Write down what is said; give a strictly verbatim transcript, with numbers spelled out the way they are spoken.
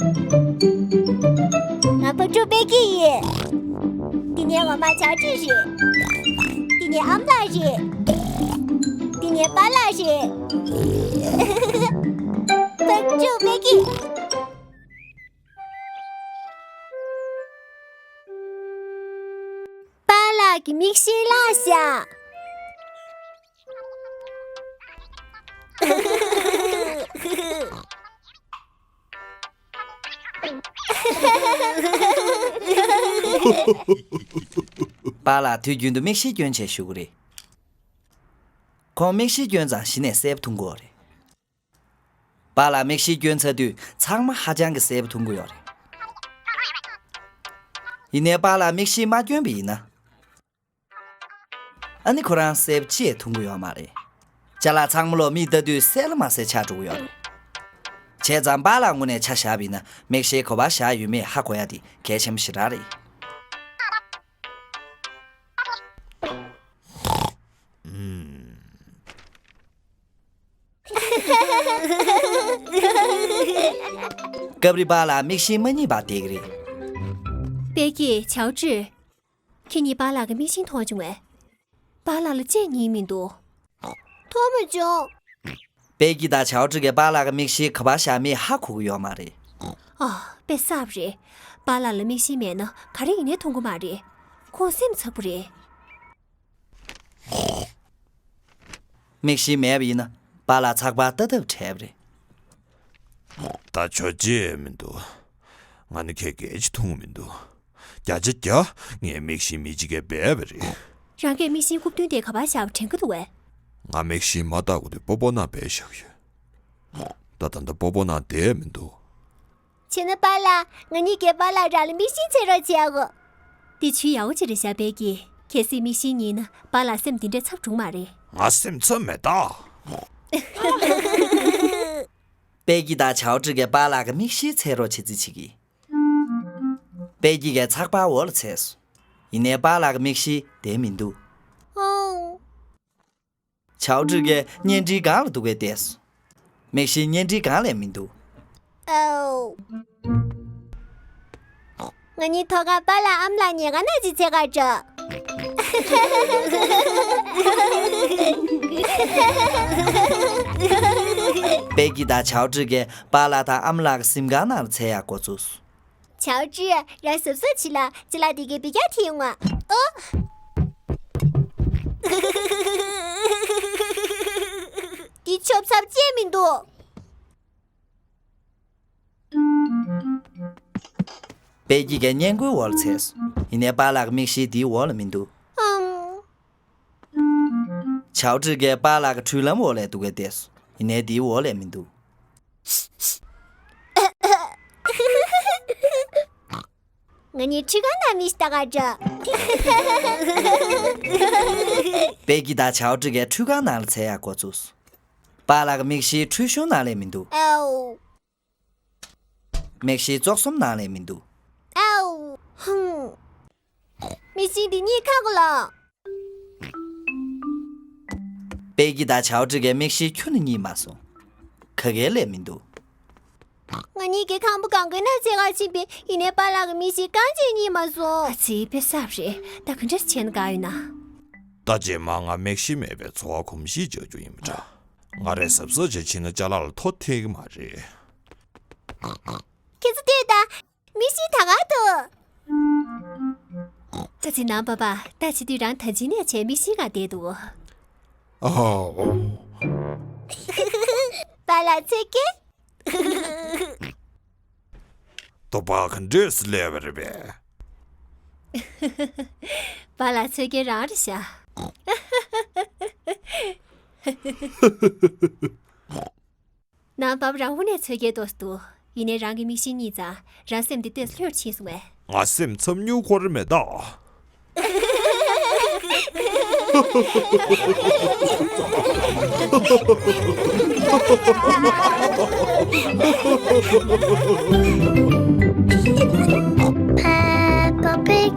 ང་ཕག་ཕྲུག་པད་སྐྱིད་ཡིན། འདི་ངའི་འོག་མ་ཆའོ་ཀྲི་རེད། འདི་ངའི་ཨ་མ་ལགས་རེད། འདི་ངའི་པཱ་ལགས་རེད། ཕག་ཕྲུག་པད་སྐྱིད། པཱ་ལགས་ཀྱི་མིག་ཤེལ་བརླགས་ཤག་པཱ་ལགས་དུས་རྒྱུན་དུ་མིག་ཤེལ་སྐྱོན་བྱས་བཞུགས་ཀྱི་རེད། ཁོང་མིག་ཤེལ་སྐྱོན་ཙང་གཞི་ནས་སེར་པོ་འཐུང་གི་ཡོད་རེད། པཱ་ལགས་མིག་ཤེལ་སྐྱོན་ཚར་དུས་ཚང་མ་ཧ་ཅང་གི་སེར་པོ་འཐུང་གི་ཡོད་རེད། ཡིན་ནའི་པཱ་ལགས་མིག་ཤེལ་མ་སྐྱོན་པ་ཡིན་ན། ཨ་ནི་ཁོ་རང་སེར་པོ་ཅི་ཡང་འཐུང་གི་ཡོད་མ་རེད། ཅ་ལག་ཚང་མ་ལོ་མིག་ལྟ་དུས་གསལ་ལ་མ་གསལ་ཆགས་འགྲོ་གི་ཡོད་རེད། བྱས་ཙང་པཱ་ལགས་ངོས་ནས་ཆ་བཞག་པ་ཡིན་ན་མིག་ཤེལ་ག་པར་བཞག་ཡོད་མེད་ཧ་གོ་ཡ་དེ་གལ་ཆེན་པོ་ཞེ་དྲག་རེད། སྐབས་རེ་པཱ་ལགས་མིག་ཤེལ་མ་རྙེད་པར་བསྡད་ཀྱི་རེད། པད་སྐྱིད། ཆའོ་ཀྲི། ཁྱེད་གཉིས་པཱ་ལགས་ཀྱི་མིག་ཤེལ་མཐོང་བྱུང་བས། པཱ་ལགས་ལ་ཅི་ཡང་རྙེད་མི་འདུག་མཐོང་མ་བྱུང་། པད་སྐྱིད་དང་ཆའོ་ཀྲི་གིས་པཱ་ལགས་ཀྱི་མིག་ཤེལ་ག་པར་བཞག་མེད་ཧ་གོ་གི་ཡོད་མ་རེད། ཨ། དཔེ་གསར་པ་རེད། པཱ་ལགས་ལ་མིག་ཤེལ་མེད་ན་ག་རེ་ཡིན་ནའི་མཐོང་གི་མ་རེད། ཁོང་སེམས་འཚབ་པོ་རེད། མིག་ཤེལ་མེད་པ་ཡིན་ན་པཱ་ལགས་ཚགས་པར་ལྟ་ཐབས་བྲལ་བ་རེད། ད་ཆོ་ཅི་ཡང་མི་འདུག་ང་ནི་ཁྱེད་སྐད་ཅིག་མཐོང་མི་འདུག་བརྒྱ་ཆ་བརྒྱ་ངས་མིག་ཤེལ་མི་གཅིག་གིས་སྦས་པ་རེད། རང་གིས་མིག་ཤེལ་རྐུབ་སྟོན་དེ་ག་པར་བཞག་པ་དྲན་གྱི་འདུག་བས། ང་མིག་ཤེལ་མ་བཏགས་གོང་དུ་སྤོ་སྤོ་ནང་སྦས་བཞག་ཡོད། ད་ད་ལྟ་སྤོ་སྤོ་ནང་བསྡད་མི་འདུག་བྱས་ན་པཱ་ལགས། ང་གཉིས་ཀྱིས་པཱ་ལགས་རང་ལ་མིག་ཤེལ་འཚོལ་རོགས་བྱེད་ཨོ། འདི་ཇུས་ཡག་པོ་ཅིག་རེད་ཤག་པད་སྐྱིད། གལ་སྲིད་མིག་ཤེལ་རྙེད་ན་པཱ་ལགས་སེམས་འདི་འདྲ་འཚབ་འགྲོ་གི་མ་རེད། ང་སེམས་འཚབ་མེད་ད། པད་སྐྱིད་དང་ཆའོ་ཀྲི་གིས་པཱ་ལགས་ཀྱི་མིག་ཤེལ་འཚོལ་རོགས་བྱེད་རྩིས་བྱེད་ཀྱི། པད་སྐྱིད་ཀྱིས་ཚགས་པར་འོག་ལ་འཚོལ་སོང་། ཡིན་ནའི་པཱ་ལགས་ཀྱི་མིག་ཤེལ་དེར་མི་འདུག་ཨོ། ཆའོ་ཀྲི་གིས་བརྙན་འཕྲིན་སྒང་ལ་འདུག་གས་བལྟས་སོང་། མིག་ཤེལ་བརྙན་འཕྲིན་སྒང་ལ་མི་འདུག་ཨོ། ང་གཉིས་ཐོག་ཁར་པཱ་ལགས་ཨ་མ་ལགས་ཉལ་ཁང་ནང་ཅིག་འཚོལ་ག་འགྲོ། པད་སྐྱིད་དང་ཆའོ་ཀྲི་གིས་པཱ་ལགས་དང་ཨ་མ་ལགས་ཀྱི་གཟིམ་ཁང་ནང་ལ་འཚོལ་ཡག་འགོ་བཙུགས་སོང་། ཆའོ་ཀྲི། རང་གཟབ་གཟབ་བྱེད་ལ། ཅ་ལག་དེ་གའི་བེ་རྒྱག་ཐེབས་ཡོང་ང་། ཨོ། འདི་ཆོབ་ཚབ་ཅིག་མི་འདུག་པད་སྐྱིད་ཀྱིས་སྔས་མགོའི་འོག་ལ་འཚོལ་སོང་། ཡིན་ནའི་པཱ་ལགས་ཀྱི་མིག་ཤེལ་དེའི་འོག་ལ་མི་འདུག་ཨང་། ཆའོ་ཀྲི་གིས་པཱ་ལགས་ཀྱི་འཁྲུས་ལམ་འོག་ལ་འདུག་གས་བལྟས་སོང་། ཡིན་ནའི་དེའི་འོག་ལ་མི་འདུག་ང་གཉིས་འཁྲུས་ཁང་ནང་མིག་ཤེལ་ལྟ་ག་འགྲོ། པད་སྐྱིད་དང་ཆའོ་ཀྲི་གིས་འཁྲུས་ཁང་ནང་ལ་འཚོལ་ཡག་འགོ་བཙུགས་སོང་། པཱ་ལགས་ཀྱི་མིག་ཤེལ་འཁྲུས་གཞོང་ནང་ལ་མི་འདུག་ཨའོ། མིག་ཤེལ་བཙོག་ཟམ་ནང་ལ་མི་འདུག་ཨའོ། ཧུང་། མིག་ཤེལ་འདི་གཉིས་ཁ་གོ་ལ། པད་སྐྱིད་དང་ཆའོ་ཀྲི་གིས་མིག་ཤེལ་ཁྱོན་ནས་རྙེད་མ་སོང་། ག་གེ་ལ་མི་འདུག་ང་གཉིས་ཀྱིས་ཁང་པ་གང་གའི་ནང་འཚོལ་ག་ཕྱིན་པས། ཡིན་ནའི་པཱ་ལགས་ཀྱི་མིག་ཤེལ་རྐང་གཅིག་རྙེད་མ་སོང་། ཨ་ཙི། དཔེ་གསར་པ་རེད། ད་ག་འདྲ་བྱས་ན་དགའ་ཡོད་ན། ད་རྗེས་མ་ང་མིག་ཤེལ་མེད་པའི་འཚོ་བ་གོམས་གཤིས་འཇགས་རྒྱུ་ཡིན་པ་འདྲ། ང་རས་གཟབ་གཟབ་བྱས་ཕྱིན་ན་ཅ་ལག་ལ་ཐོ་ཐེབས་ཀྱི་མ་རེད། ཁྱེད་ཚོ་ལྟོས་དང་། མིག་ཤེལ་ད་ག་འདུག་ཨ་ཙི། ནང་པ་པ། ད་བྱེད་དུས་རང་ད་ཅི་ནས་བྱས་མིག་ཤེལ་ག་བསྡད་འདུག་ཨ་ཨོ། པཱ་ལགས་འཚོལ་གི། དོ་པ་ག་འདྲས་སླེབས་པ་རེད་པས། པཱ་ལགས་འཚོལ་མཁན་རང་རེད་ཤག་ནང་པ་པ་རང་དབུ་ནས་འཚོལ་མཁན་ཏོག་ཙམ་འདུག་ཡིན་ནའི་རང་གི་མིག་ཤེལ་རྙེད་ཙང་རང་སེམས་འདི་ལྟས་ལྷོད་ཕྱིན་སོང་བས། ང་སེམས་འཚབ་སྨྱུག་སྐོར་མེད་ད། Peppa Pig.